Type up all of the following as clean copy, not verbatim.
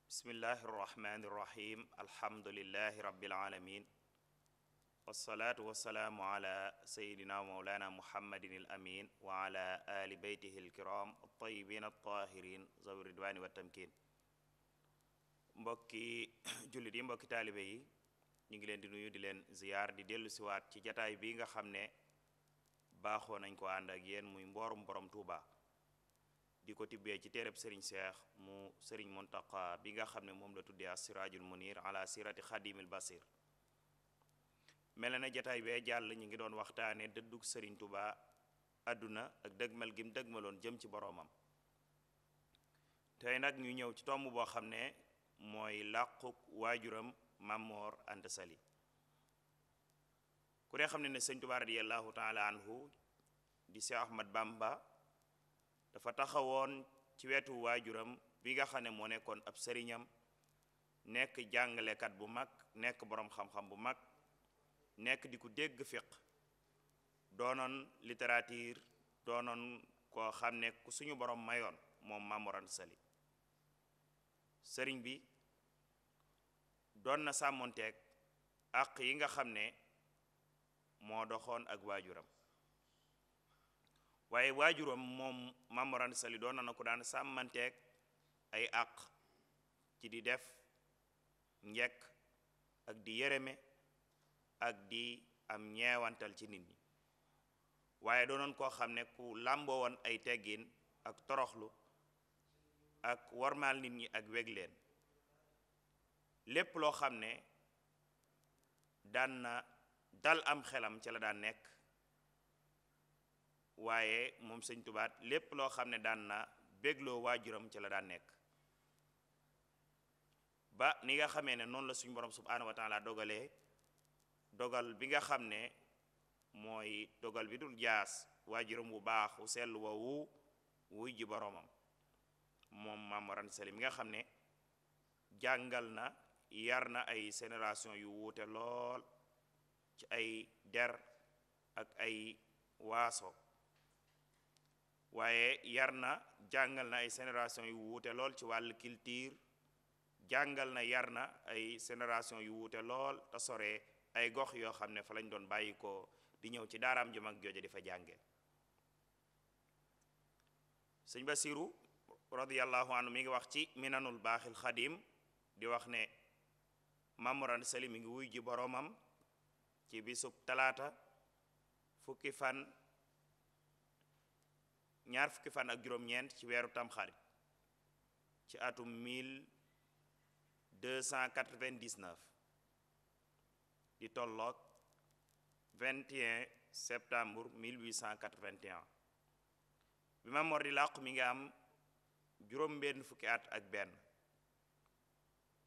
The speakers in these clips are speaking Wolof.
bismillahi irrahmani irrahim alhamdulilahi rabbil alamin wassalaatu wassalaamu ala sayidina wa mawlana muhammadin al amin wa ala ali beytihi alkiram altayibin altahirin zawi ridwani wa tamkin. mbokki jullit yi mbokki taalibe yi ñu ngi leen di nuyu di leen ziyaar di dellu siwaat ci jataay bi nga xam ne baaxoo nañ ko ànd ak yéen muy mboorum borom Tuuba di ko tibbee ci téereb sëriñ Seex mu sëriñ Muntaqa bi nga xam ne moom la tuddee as-Siraajul Munir ala sirati xadimil basir. mel na jataay bee jàll ñu ngi doon waxtaane dëddug sëriñ Tuuba àdduna ak dëgmal gim dëgmaloon jëm ci boroomam. tey nag ñu ñëw ci tomb boo xam ne mooy làquk waajuram Mamor Anta Sali. ku ne xam ne sëriñ Tuuba radiyallahu taala anhu di Seex Ahmad Bamba dafa taxawoon ci wetu waajuram bi nga xam ne moo nekkoon ab sëriñam, nekk jàngalekat bu mag, nekk boroom xam-xam bu mag, nekk di ku dégg fiq, doonoon littérature, doonoon koo xam ne ku suñu boroom mayoon moom Mamor Anta Sali. sëriñ bi doon na sàmmonteeg àq yi nga xam ne moo doxoon ak waajuram, waaye waajuram moom Mamor Anta Sali doon na ko daan sàmmanteeg ay àq ci di def njekk ak di yërëme ak di am ñeewantal ci nit ñi, waaye doonoon koo xam ne ku làmboo woon ay teggin ak toroxlu ak warmaal nit ñi ak weg leen. lépp loo xam ne daan na dal am xelam ca la daan nekk, waaye moom sëñ Tuubaa lépp loo xam ne daan na bégloo waajuram ca la daan nekk. ba ni nga xamee ne noonu la suñu borom subhaanahu wa taala dogal bi nga xam ne mooy dogal bi dul jaas, waajuram bu baax wu sell woowu wuy ji boromam moom Mamor Anta Sali mi nga xam ne jàngal na yar na ay génération yu wuute lool ci ay der ak ay waaso, waaye yar na jàngal na ay génération yu wuute lool ci wàllu culture, jàngal na yar na ay génération yu wuute lool te sore ay gox yoo xam ne fa lañ doon bàyyi ko di ñëw ci daaraam ju mag jooje di fa jànge. sëñ Basiru radiyallahu anhu mi ngi wax ci minanul baaxil xadim di wax ne Mamor Anta Sali mi ngi wuy ji boroomam ci bisub talaata ñaar fukki fan ak juróom-ñeent ci weeru tamxarit ci atum 1299 di tolloog 21 septembre 1881. bi Mamor di làqu mi ngi am juróom-benn fukki at ak benn,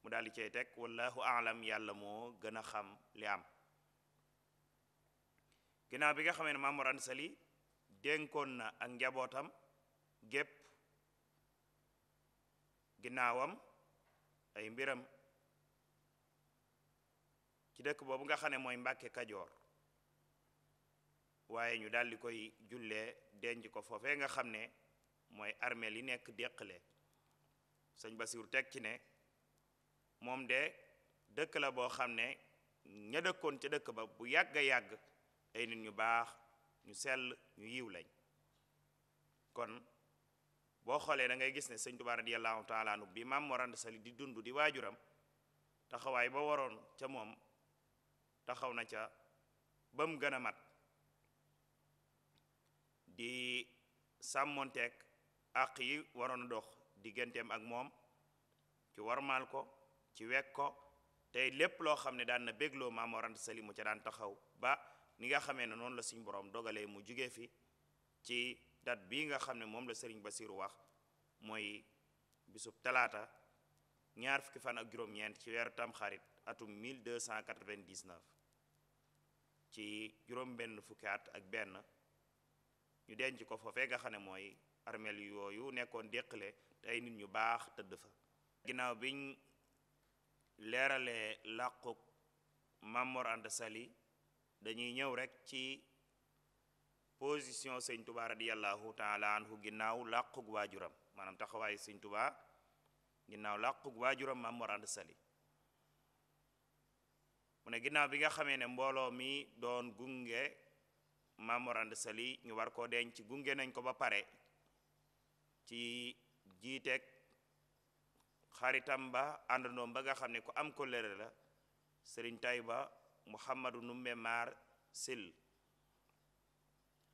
mu daal di cay teg wallahu aalam, yàlla moo gën a xam li am. ginnaaw bi nga xamee ne Mamor Anta Sali dénkoon na ak njabootam gépp ginnaawam ay mbiram ci dëkk boobu nga xam ne mooy Mbàkke Kajoor, waaye ñu daldi koy jullee denc ko foofee nga xam ne mooy armeel yi nekk déqale. sëñ Basiru teg ci ne moom de dëkk la boo xam ne ña dëkkoon ca dëkk ba bu yàgg a yàgg ay nit ñu baax, ñu sell, ñu yiw lañ. kon boo xoolee da ngay gis ne sëñ Tuubaa radiyallahu taala anhu bi Mamor Anta Sali di dund di waajuram, taxawaay ba waroon ca moom taxaw na ca ba mu gën a mat di sàmmonteeg àq yi waroon a dox digganteem ak moom ci warmaal ko ci wekk ko tey lépp loo xam ne daan na bégloo Maam Mor Anta Sali mu ca daan taxaw ba ni nga xamee ne noonu la suñ borom dogalee mu jugee fi ci date bii nga xam ne moom la Sëriñ Basiru wax mooy bisub talaata ñaar fukki fan ak juróom-ñeent ci weeru Tamxarit atum 1299 ci juróom benn fukki at ak benn ñu denc ko foofee nga xam ne mooy armeel yooyu nekkoon déqale te ay nit ñu baax tëdd fa ginnaaw biñ leeralee làquk Maam Mor Anta Sali dañuy ñëw rek ci position Sëñ Tuubaa radiyallahu taala anhu ginnaaw làquk waajuram maanaam taxawaayu Sëñ Tuubaa ginnaaw làquk waajuram Maam Mor Anta Sali mu ne ginnaaw bi nga xamee ne mbooloo mi doon gunge Maam Mor Anta Sali ñu war koo denc gunge nañ ko ba pare ci jiiteeg xaritam ba àndandoom ba nga xam ne ku am ko lëre la Sëriñ Tayba Muhammadu Numbe Maar Sil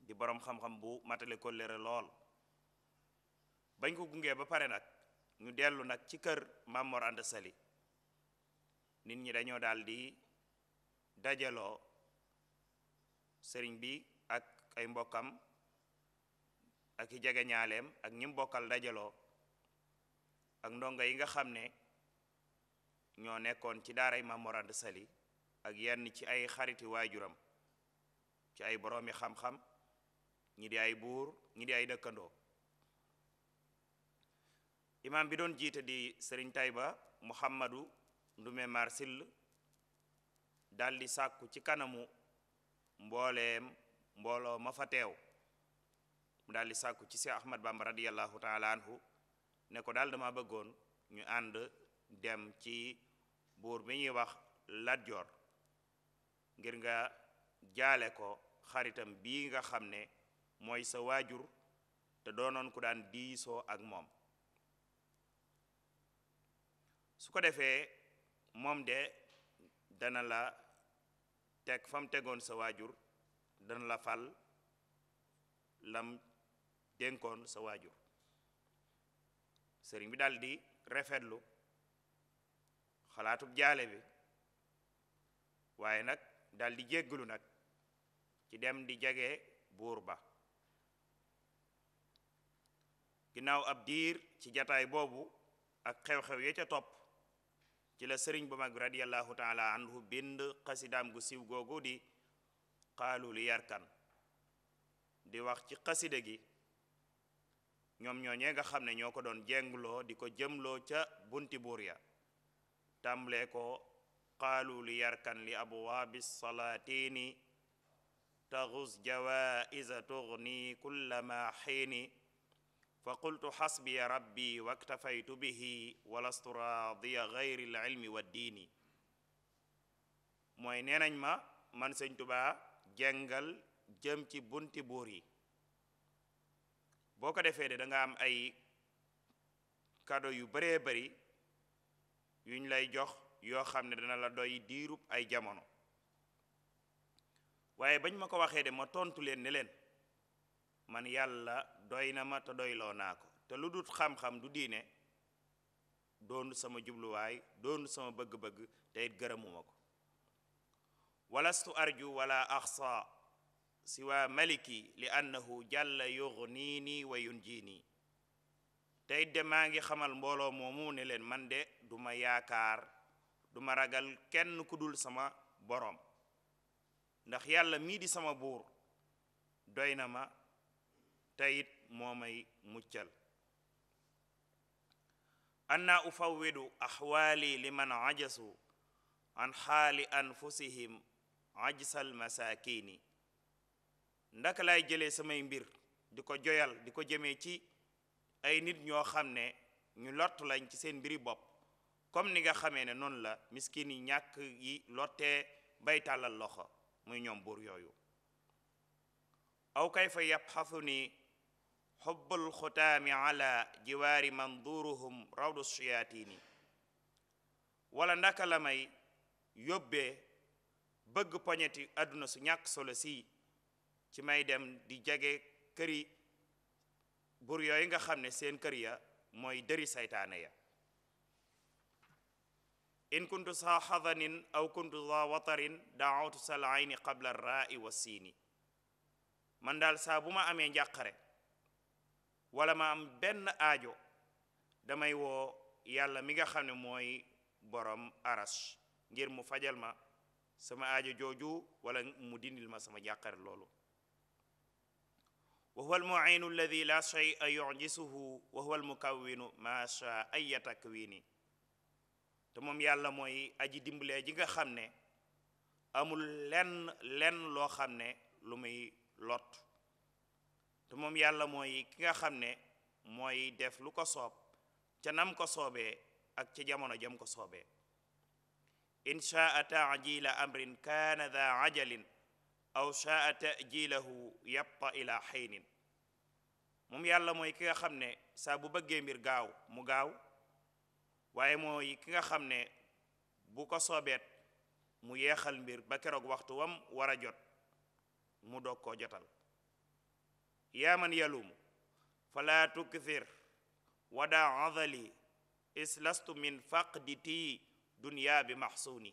di boroom xam-xam bu matale ko lëre lool bañ ko gungee ba pare nag ñu dellu nag ci kër Maam Mor Anta Sali nit ñi dañoo daal di dajaloo sëriñ bi ak ay mbokkam ak i jege ñaaleem ak ñim bokkal dajaloo ak ndongo yi nga xam ne ñoo nekkoon ci daaray Maam Mor Anta Sali ak yenn ci ay xariti waajuram ci ay boroomi xam-xam ñi di ay buur ñi di ay dëkkandoo imaam bi doon jiite di Sëriñ Tayba Muhammadu Ndume Mar Sill daldi sàkku ci kanamu mbooloo ma fa teew mu daldi sàkku ci Seex Ahmad Bamba radiyallahu taala anhu ne ko daal dama bëggoon ñu ànd dem ci buur bi ñuy wax Lat Joor ngir nga jaale ko xaritam bii nga xam ne mooy sa waajur te doonoon ku daan diisoo ak moom su ko defee moom de dana la teg fa mu tegoon sa waajur dana la fal lam dénkoon sa waajur sëriñ bi daldi rafetlu xalaatub jaale bi waaye nag daldi jéggalu nag ci dem di jege buur ba ginnaaw ab diir ci jataay boobu ak xew-xew ya ca topp ci la sëriñ bu mag bi radiyallahu taala anhu bind xasidaam gu siiw googu di xaalu li yarkan di wax ci xasida gi ñoom ñooñee nga xam ne ñoo ko doon jengloo di ko jëmloo ca bunti buur ya tàmbalee ko qaalu li yarkan li abwaabi salaatini taxus jawaiza tugni kullama xiini fa qultu xasbiya rabbi waktafaytu bihi walastu raadiya gayri l ilmi wa diini mooy nee nañ ma man Sëñ Tuubaa jengal jëm ci bunti buur yi boo ko defee de da nga am ay kado yu baree bari yuñ lay jox yoo xam ne dana la doy diirub ay jamono waaye bañ ma ko waxee de ma tontu leen ne leen man yàlla doy na ma te doyloo naa ko te lu dul xam-xam du diine doonu sama jubluwaay doonu sama bëgg-bëgg te it gërëmuma ko walastu arju wala axsa siwa maliki li annahu jàlla yugnini wa yunjini te it de maa ngi xamal mbooloo moomu ne leen man de duma yaakaar duma ragal kenn ku dul sama boroom ndax yàlla mii di sama buur doy na ma te it moo may muccal anna ufawwidu axwaali liman ajasu an xaali anfusihim ajsal masakini ndaka lay jëlee samay mbir di ko joyal di ko jëmee ci ay nit ñoo xam ne ñu lott lañ ci seen mbiri bopp comme ni nga xamee ne noonu la miskin yi ñàkk yi lottee bay tàllal loxo muy ñoom buur yooyu aw kayfa yabxathuni xubbul xutaami ala jiwaari manduruhum rawdu shayaatini wala ndaka la may yóbbee bëgg poñeti àdduna su ñàkk solo si ci may dem di jege këri bur yooyu nga xam ne seen kër ya mooy dëri saytaane ya in kuntu sa xadanin aw kuntu za watarin daawatu sal ayni qabla rai wa siini man daal saa bu ma amee njàqare wala ma am benn aajo damay woo yàlla mi nga xam ne mooy borom arash ngir mu fajal ma sama aajo jooju wala mu dindil ma sama njàqare loolu wa huwa almu'inu alladi la shay'a yu'jisuhu wa huwa almukawwinu ma sha ay takwini te moom yàlla mooy aji dimbalee ji nga xam ne amul lenn loo xam ne lu muy lot te moom yàlla mooy ki nga xam ne mooy def lu ko soob ca nam ko soobee ak ca jamono jam ko soobee in shaa ta'jila amrin kaana dha ajalin aw shaa ta'jilahu yabqa ila haynin moom yàlla mooy ki nga xam ne saa bu bëggee mbir gaaw mu gaaw waaye mooy ki nga xam ne bu ko soobeet mu yeexal mbir ba keroog waxtu wam war a jot mu doog koo jotal yaa man yalumu fala tukthir wada adali islastu min faqditi dunya bi maxsuuni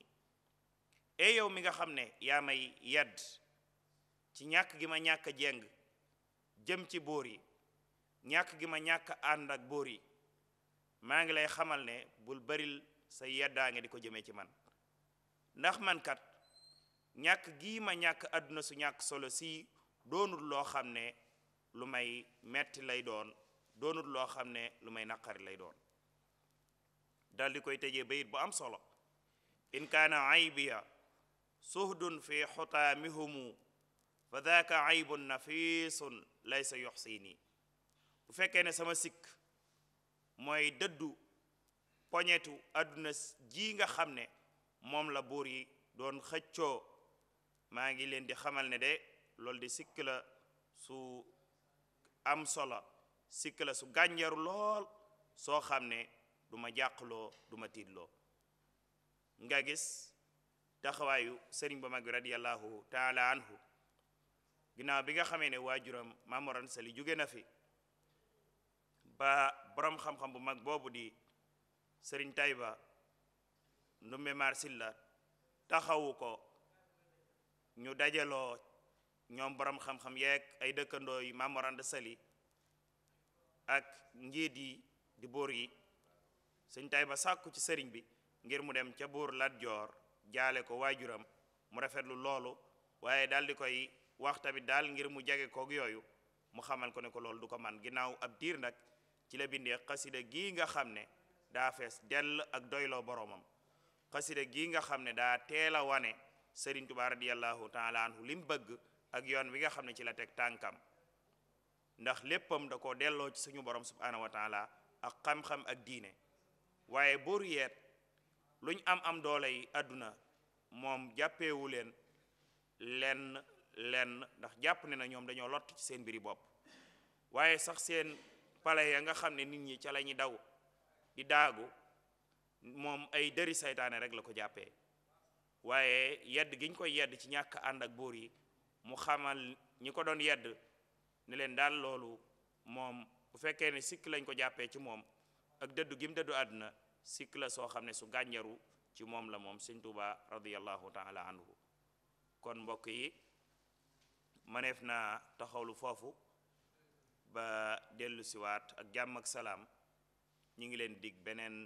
e yow mi nga xam ne yaa may yedd ci ñàkk gi ma ñàkk jeng jëm ci buur yi ñàkk gi ma ñàkk ànd ak buur yi maa ngi lay xamal ne bul baril sa yeddaange di ko jëmee ci man ndax man kat ñàkk gii ma ñàkk àdduna su ñàkk solo si doonul loo xam ne lu may metti lay doon doonul loo xam ne lu may naqari lay doon dal di koy tëjee bayit bu am solo in kaana aybiya suhdun fi xutaamihumu fa daaka aybun nafisun laysa yuxsini bu fekkee ne sama sikk mooy dëddu poñetu àdduna ji nga xam ne moom la buur yi doon xëccoo maa ngi leen di xamal ne de loolu di sikk la su am solo sikk la su gànjaru lool soo xam ne du ma jàqloo du ma tiitloo nga gis taxawaayu sëriñ ba mag bi radiyallahu taala anhu ginnaaw bi nga xamee ne waajuram Maam Mor Anta Sali jóge na fi ba boroom xam-xam bu mag boobu di sëriñ Tayba Ndumbe Mar Silla taxawu ko ñu dajaloo ñoom boroom xam-xam yeeg ay dëkkandoo yi Maam Mor Anta Sali ak njiit yi di buur yi sëriñ Tayba sàkku ci sëriñ bi ngir mu dem ca buur Lat Joor jaale ko waajuram mu rafetlu loolu waaye daal di koy wax tamit daal ngir mu jege koog yooyu mu xamal ko ne ko loolu du ko man ginnaaw ab diir nag ci la bindee xasida gii nga xam ne daa fees dell ak doyloo boromam xasida gii nga xam ne daa teel a wane Sëriñ Tuubaa radiyallahu taala anhu li mu bëgg ak yoon wi nga xam ne ci la teg tànkam ndax léppam da ko delloo ci suñu borom subhaanahu wa taala ak xam-xam ak diine waaye buur yeet luñ am doole yi àdduna moom jàppeewu leen lenn ndax jàpp ne na ñoom dañoo lott ci seen mbiri bopp waaye sax seen pale ya nga xam ne nit ñi ca la ñuy daw di daagu moom ay dëri saytaane rek la ko jàppee waaye yedd giñ koy yedd ci ñàkk ànd ak buur yi mu xamal ñi ko doon yedd ne leen daal loolu moom bu fekkee ne sikk lañ ko jàppee ci moom ak dëddu gi mu dëddu àdduna sikk la soo xam ne su gànjaru ci moom la moom Sëriñ Tuubaa radiyallahu taala anhu kon mbokk yi maneef naa taxawlu foofu ba dellu siwaat ak jàmm ak salaam ñi ngi leen dig beneen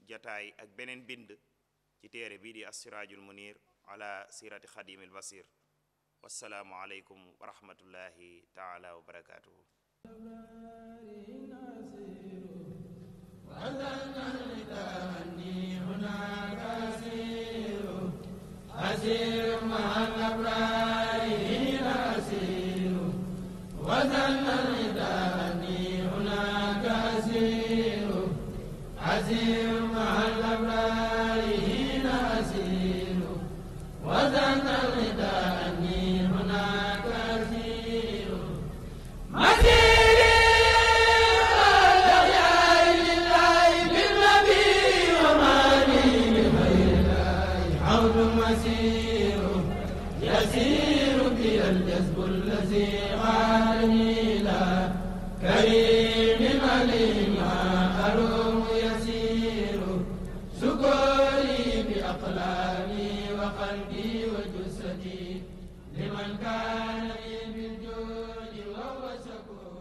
jataay ak beneen bind ci téere bii di as-Siraajul Muniir ala sirati xadimil basir wassalaamu aleykum wa rahmatullahi taala wa barakatuhu Masir يسير بي الجذب الذي غالني لا كريم عليم أروم يسير سكوري بأقلامي وقلبي وجسدي لمن كان لي بالجود وهو سكور